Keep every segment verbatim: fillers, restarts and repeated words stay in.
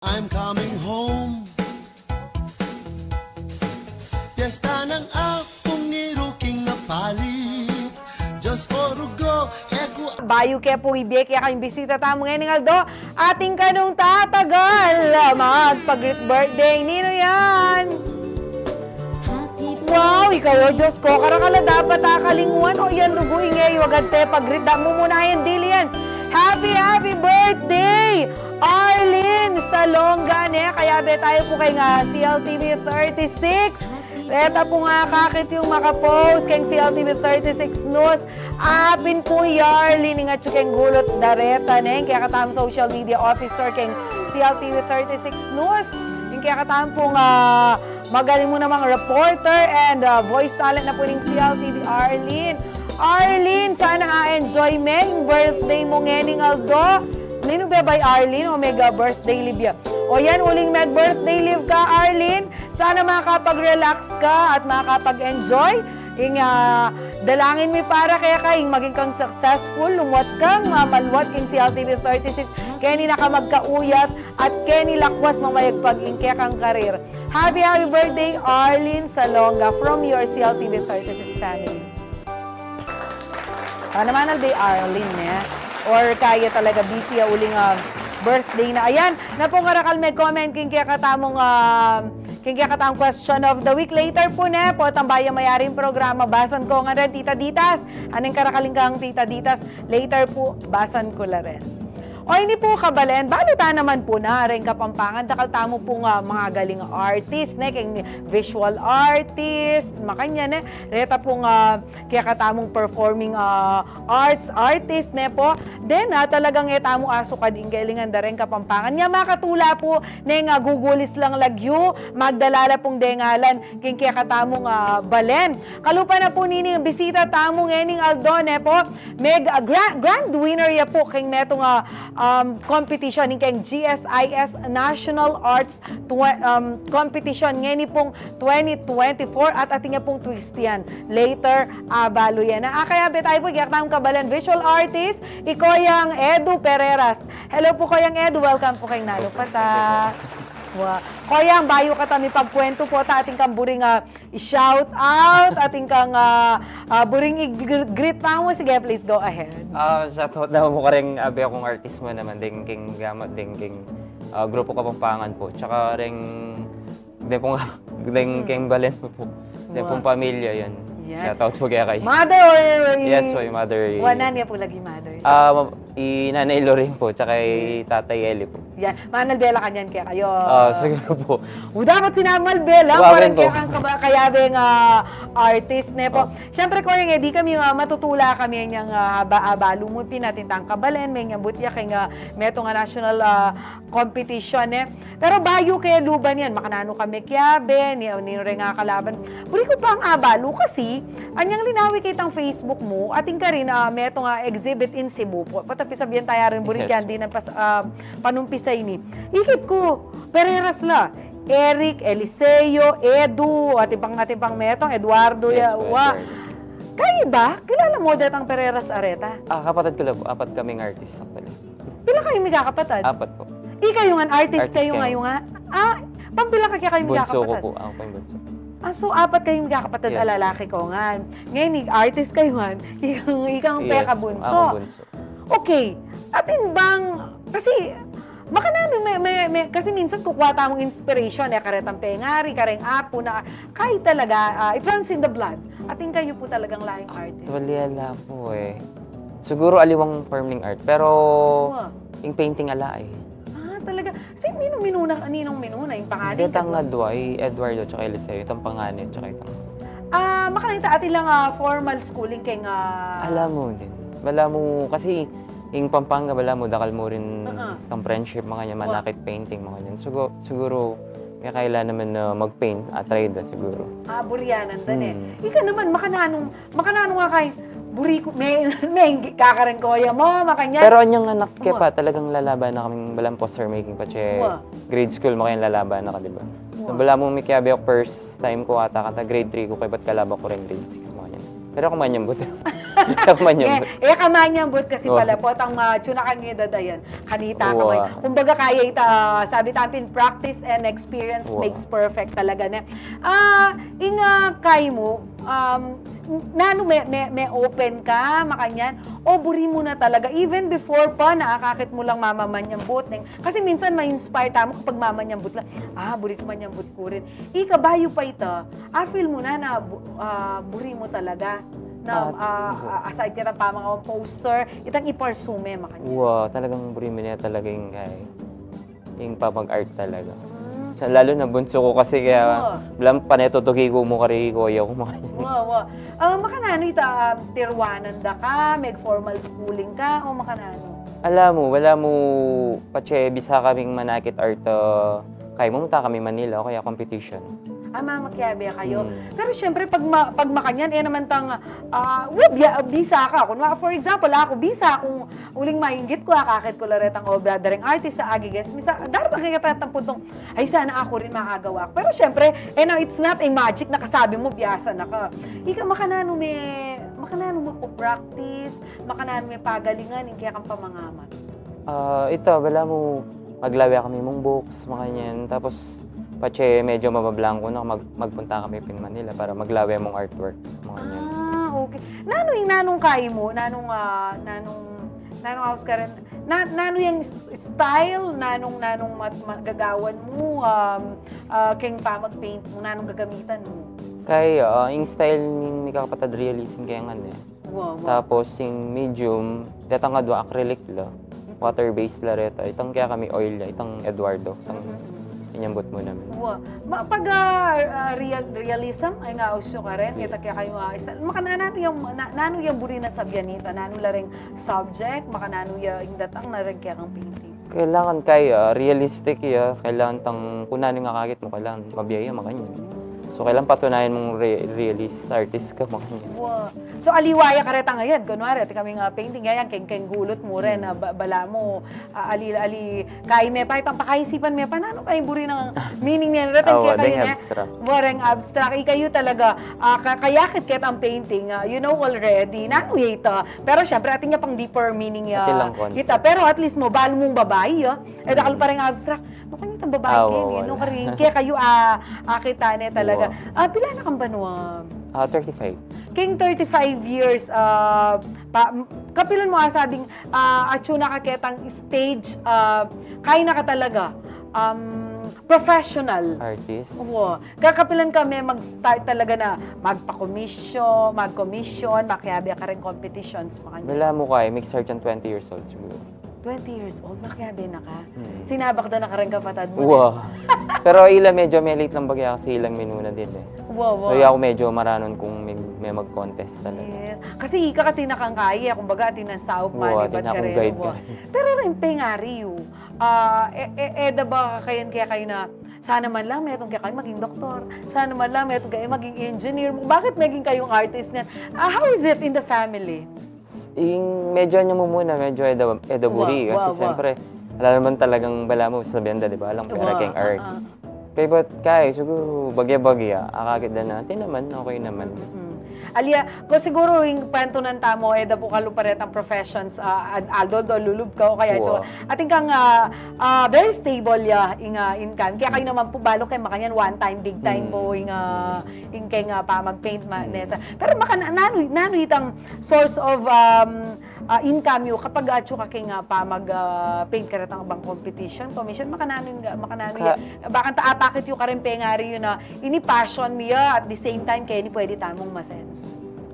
I'm coming home. Piyesta nang Apung i Ruking Apalit. Diyos ko, rugo, e ku Bayu ke pung ibie kaya kayang bisita tamu ngening aldo, atin kanung tatagal magpa-greet birthday. Ninu yan? Wow, ikaw, o Diyos ko, karakal a dapat akalingwan. O yan, dugu, inge yu agad te pa-greet. Da mu muna yan, dili yan. Happy, happy birthday, Arlene Salonga, ne? Kayabe tayu pu keng C L T V thirty-six. Reta pu nga akakit yung makapost keng C L T V thirty-six News. Apin pu i Arlene, ingat yu keng gulut da reta, ne? Ing kekatamung social media officer keng C L T V thirty-six News. Ing kekatamung, ah, magaling mu namang reporter and, ah, voice talent na pu ning C L T V, Arlene. Arlene, sana a-enjoy me ing birthday mu ngening aldo. Ninu bebay, Arlene, o mega birthday leave ya? O yan, uling mag-birthday leave ka, Arlene. Sana makapag-relax ka at makapag-enjoy. Ing, ah, dalangin mi para keka, ing maging kang successful, lumuat kang, ah, maluat ing C L T V thirty-six. Keni na ka magkauyat at keni lakwas mamayagpag ing kekang career. Happy, happy birthday, Arlene Salonga, from your C L T V thirty-six family. Ah, naman al day Arlene, eh. Or kaya talaga busy ya uling, ah, birthday na. Ayan, na pung karakal me comment king kekatamung, ah, king kekatamung question of the week. Later pu, ne, potang bayu mayaring programa, basan ko ngan ren, Tita Ditas. Aning karakal ing kang Tita Ditas, later pu, basan ku la ren. O ini pu, kabalen, balu ta naman pu na reng Kapampangan, dakal tamu pung, ah, magaling artist, ne, keng visual artist, makanyan, ne, reta pung, ah, kekatamung performing, ah, arts artist, ne pu. Then, ah, talagang e tamu asukad ing kailingan da reng Kapampangan. Nya makatula pu, neng, ah, gugulis lang lagyu, magdala la pung dengalan king kekatamung, ah, balen. Kalupa na pu nini ing bisita tamu ngening aldo, ne pu. Meg, ah, gra-, grand winner ya pu keng metung a, um, competition, ing keng G S I S National Arts twe-, um, competition ngeni pung twenty twenty-four at atin ya pung twist yan. Later, ah, balu yan. Ah, kayabe tayu pu king kekatamung kabalen visual artist, i Koyang Edu Pereras. Hello pu, Koyang Edu. Welcome pu keng Nalu Pata. Wa-, Koyang, bayu kata mipagkwentu, pota atin kang buring, ah, i-shout out, atin kang, ah, ah, buring i-gr-, greet pa mu, sige, please go ahead. Ah, shout out naman pu kareng abe kung artist mu naman, deng keng gamat, deng keng, ah, grupo Kapampangan pu. Tsaka reng, deng pung, deng keng balen mu pu. Deng pung pamilya, yan. Yan. Shout out pu kaya kay Mother or i-, Yes pu, i mother, i- Wa, nanu ya pu lagi mother? Ah, ma-, i Nanay Lorraine pu, tsaka i Tatay Eli pu. Yan. Manal bela kanyan kekayu. Ah, siguru pu. O, dapat sinamal bela, Wa, parang rin pu. Kaya kang kaba-, kayabeng, ah, artist, ne pu. Oh. Siyempre, Koyang Edu, kami, ah, matutula kami niyang, ah, aba-, abalu mu pin atin tang kabalen, meng abut ya keng, ah, metung a national, ah, competition, ne. Pero bayu ke luban yan, makananu kami kiyabe, ni, ninu reng kalaban. Buri ku pang abalu kasi, anyang linawi ke itang Facebook mu, atin karin, ah, metung a exhibit in Cebu pu. Pota pisabian taya rin, buri Yes. Kaya dinan pas-, ah, panumpisa ini. Ikit ku, Pereiras la. Eric, Eliseo, Edu, atin pang, atin pang metung, Eduardo, Yes ya, pu, wa. Eduardo. Kayu ba? Kilala mu detang Pereiras a reta? Ah, kapatad ku la pu. Apat kaming artist, actually. Pila kayu migakapatad? Apat pu. Ikayu ngan, artist Artist kayu kayu. Ngayu nga? Ah, pampila ka kekayu migakapatad? Bunsu ku pu. Aku pu ing bunsu. Ah, so apat kayu migakapatad a lalaki, Koyang. Ngeni, artist kayu ngan, ikang, ikang pekabunsu. Yes, aku bunsu. Okay. Atin bang, kasi, makananu, me, me, me, kasi minsan kukua tamung inspiration, e, karetang pengari, kareng apu na, kayi talaga, ah, it runs in the blood. Atin kayu pu talagang lahing artist. Actually, ala pu, e. Siguru aliwang form ning art, pero ing painting ala, e. Ah, talaga. Si, ninung minuna, ninung minuna ing pangalan? Detang dua, i Eduardo tsaka Eliseo, itang panganay tsaka itang Ah, makanita, atin lang, ah, formal schooling keng, ah, Ala mu din. Balamu, kasi ing Pampanga, balamu, dakal mu rin itang friendship, makanyan, manakit painting, makanyan. Sigu-, siguru, kaya kailangan naman na mag-paint, ah, try da, siguru. Ah, buri ya nanda, e. Ika naman, makananung, makananung nga kay, buri ku, me, me, kakareng koya mu, makanyan. Pero anyang anak ke pa, talagang lalaban na kaming balang poster making pa, tse, grade school, makanyan lalaban na ka, di ba? So, balamu, mikiabe ku first time ku ata kanta, grade three ku, kaybat kalaban ku rin grade six, makanyan. Pero aku manyambut. Kamanyambut. Eh, eh, kamanyambut kasi pala po, tang, ah, tsuna kang edad, ayan, kanita ka man. Kumbaga, kaya ita, ah, sabi tampin, practice and experience makes perfect talaga, ne? Ah, ing, ah, kay mu, um, nanu me, me, me open ka, makanyan? O buri mu na talaga, even before pa, na akakit mu lang mamamanyambut, neng, kasi minsan ma-inspire tamu kapag mamanyambut lang, ah, buri ku manyambut kurin. Ika bayu pa ita, ah, feel mu na na bu-, ah, buri mu talaga na, ah, ah, aside keta pamangawang poster, itang i-pursue me, makanyan. Wa, talagang buri mu na talaga ing kay, ing pamag-art talaga. Sa, lalo na bunsu ku kasi kaya, blam, pane tutuki ku mu kari koya ku, makanyan. Wa, wa. Ah, makananu ita, ah, tiruanan da ka, meg-formal schooling ka, o makananu? Ala mu, wala mu, patse bisa kaming manakit art, ah, kay mu, munta kami Manila, o kaya competition. Ah, mamakiabe kayu. Pero siyempre, pag ma-, pag makanyan, eh, naman tang, ah, wa, biya-, bisa ka. Kunwa, for example, aku, bisa kung uling mainggit ku, akakit ku la retang obra da reng artist a agigest mi sa, daratang kaya tatampuntong, ay, sana aku rin makagawa. Pero siyempre, eh, no, it's not a magic na kasabi mu, biasa na ka. Ika, makananu me, makananu me pu-practice, makananu me pagalingan ing kekang pamangamat? Ah, ita, bala mu, maglawe kami mung books, makanyan. Tapos, patse medyo mabablangko na, mag-, magpunta kami pin Manila para maglawe mung artwork, makanyan. Ah, okay. Nanu ing, nanung kay mu, nanung, ah, nanung, nanung aus ka rin, na, nanu yang s-, style, nanung, nanung mat-, magagawan mu, um, ah, keng pamag-paint mu, nanung gagamitan mu? Kay, ah, ing style ning mikakapatad, realism keng, e. Wa, wa. Tapos, ing medium, detang adwa acrylic la. Water-based la reta. Itang kekami oil la, itang Eduardo. Itang inyambut mu naman. Wa. Ma-, pag, ah, ah, real-, realism, ay nga, uso ka rin. Yes. Ita kekayu, ah, isa-, makananu yang, na-, nanu yang buri na sabian ita, nanu la ring subject, makananu ya ing datang na ring kekang painting. Kailangan kay, ah, realistic ya, kailangan tang, kung nanu ing akakit mu, kailangan mabie ya, makanyan. So, kailangan patunayan mung re-, realist artist ka, makanyan. Wa. So, aliwa ya kareta ngeni, kunwari, atin kaming, ah, painting, yan, keng, keng gulut mu rin, ah, ba-, bala mu, ah, ali, ali, kay me pa, ipapakaisipan me pa, nanu kay buri nang meaning niyan, reta kekayu, deng abstract. Wa, reng abstract. Ikayu talaga, ah, ka-, kayakit ketang painting, ah, you know already, nanu ya ita, pero, siyempre, atin ya pang deeper meaning ya. Atin lang concept. Ita, pero at least mu, balu mung babai, ah. E, dakal pa reng abstract. Nanu kaya itang babai keni, no, karing, kekayu, ah, akit ne talaga. Wa. Ah, pila na kang banua? Ah, thirty-five. Keng thirty-five years, ah, pa, m-, kapilan mu asabing, ah, atsu na ka ketang stage, ah, kay na ka talaga, um, professional artist? Wa. Kakapilan ka me mag-start talaga na magpa-commission, mag-commission, makiabe ka reng competitions, makanyan? Bala mu kay, mag-start yang twenty years old siguro. Twenty years old, makiabe na ka? Hmm. Sinabak da na ka reng kapatad mu? Wa. Pero ila medyo me-late lang bagya kasi ilang minuna din, e. Wa, wa. So, aku medyo maranon kung me-, me mag-contest talaga. Yes. Kasi ika atin na kang kaya, kumbaga atin nang saup, wa, malibat atin na ka kung rin, guide wa. Pero rin pengari yu, ah, e, e, e da ba kayan kekayu na, sana man lang metung kekayu maging doktor. Sana man lang metung kekayu maging engineer. Bakit naging kayung artist niyan? Ah, how is it in the family? Ing medyo anya mu muna, medyo e da, e da buri. Wa, kasi wa, wa. Siyempre, ala naman talagang bala mu, sasabian da, di ba? Alang pera keng art. Ah, ah. Kay, but kay, siguro, bagya-bagya, akakit da na, atin naman, okay naman. Mm. Alia, ko siguro ing pentunan tamu, e da pu kalupa retang professions, ah, ad-, although lulub ka o kaya, wa, atin kang, ah, ah, very stable ya ing, ah, income. Kaya kayu naman pu, balu keng makanyan, one time, big time pu, ing, ah, ing keng, ah, pamag-paint ma-, nesa. Pero maka-, nanu, nanu itang source of, um, ah, income yu kapag atsu ka keng, ah, pamag, ah, paint karetang bang competition, commission, makananu, makananu ya? Bakanta apakit yu karin pengari yu na ini passion mi ya, at the same time, keni pwede tamung masenso.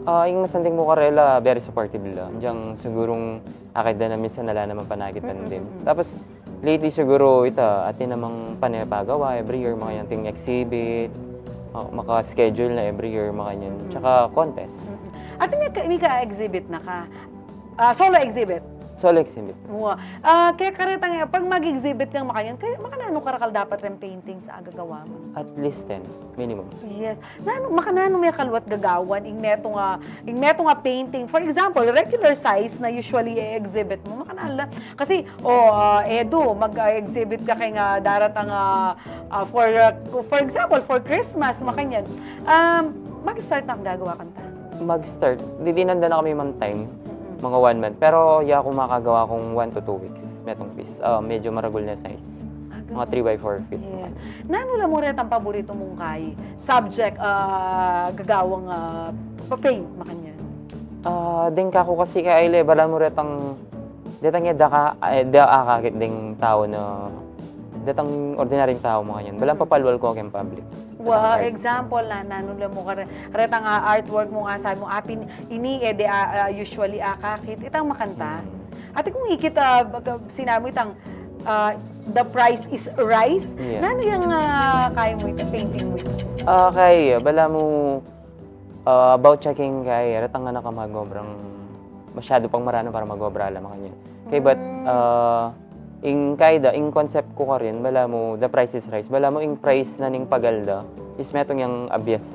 Ah, ing masanting mu karela, very supportive la. Diang sigurung akit da na minsan ala naman panakitan din. Tapos, lately siguro ita, atin namang pane pagawa every year, makanyan, atin exhibit, ah, maka-schedule na every year, makanyan. Tsaka contest. Atin ka, mika-exhibit na ka? Ah, solo exhibit? Solo exhibit. Wa. Ah, kaya karetang, pag mag-exhibit kang makanyan, kaya makananu karakal dapat reng paintings a gagawa mu? At least ten, minimum. Yes. Nanu, makananu me kaluat gagawan ing metung a, ing metung a painting? For example, regular size na usually i-exhibit mu, makananu la. Kasi, o, ah, Edu, mag-exhibit ka keng, ah, daratang, ah, ah, for, ah, for example, for Christmas, makanyan. Um, mag-start na kang gagawa kanta? Mag-start, didinan da na kami man time, mga one month. Pero ya ku makagawa kung one to two weeks, metung piece. Ah, medyo maragul na size. Mga three by four feet. Yeah. Nanu la mu retang paboritu mung kai subject, ah, gagawang, ah, pa-paint, makanyan? Ah, deng kaku kasi kai le, balamu retang, detang ya da ka, eh, da akakit deng tau na, detang ordinaryung tau, makanyan. Balamu papalwal ku keng public. Wa, example na, nanu la mu kare-, retang, ah, artwork mu nga sabi mu, apin, ini, e de, ah, ah, usually akakit, itang makanta. Ate, kung ikit, ah, baga, sinabi mu itang, ah, The Price is Rice, Yeah. nanu yang, ah, kai mu ita, painting mu ita? Ah, kai, balamu, ah, about checking kai, retang anak a magobrang masyadu pang maranu para magobra la, makanyan. Kai, but, ah, ing kai da, ing concept ku karin, balamu, The Price is Rice, balamu, ing price na ning pagal da is metung yang abyas,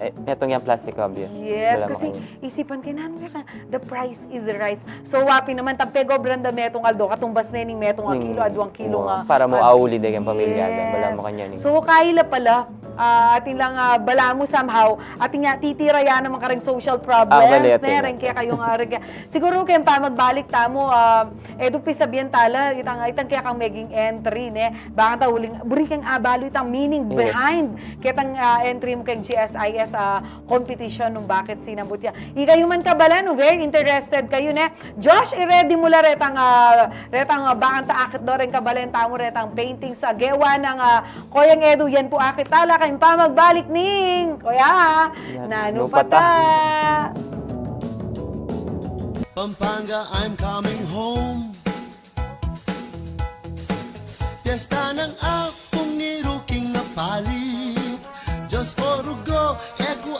eh, metung yang plastic abyas. Yes, Balamu kasi kanyan. Isipan ke, nanu kaya ka, The Price is Rice. So, wa pin naman, tang pegobran da metung aldo, katumbas ne ning metung a kilo, aduang kilo nga. Para mu auli de keng pamilya da, balamu kanyan. So, kaila pala, ah, atin lang, ah, balamu somehow, atin ya, titira ya naman kareng social problems, Ah, bali, ne, atin. Reng kekayung, ah, reng ke-, siguru keng pamagbalik tamu, ah, e, dupin sabian tala, itang, itang kekang meging entry, ne, baka ta uling, buri keng abalu itang meaning Yes. behind ketang, ah, entry mu keng G S I S, ah, competition nung bakit sinambut ya. Ikayu man kabalen, nung very interested kayu, ne? Josh, i-ready mu la retang, ah, retang, ah, bakanta akit do reng kabalen tamu retang painting sa gewa nang, ah, Koyang Edu, yan pu akit tala keng pamagbalik ning Koya, nanu pa ta? Pampanga, I'm coming home. Piyesta nang Apung i Ruking Apalit. Diyos ko, rugo, e ku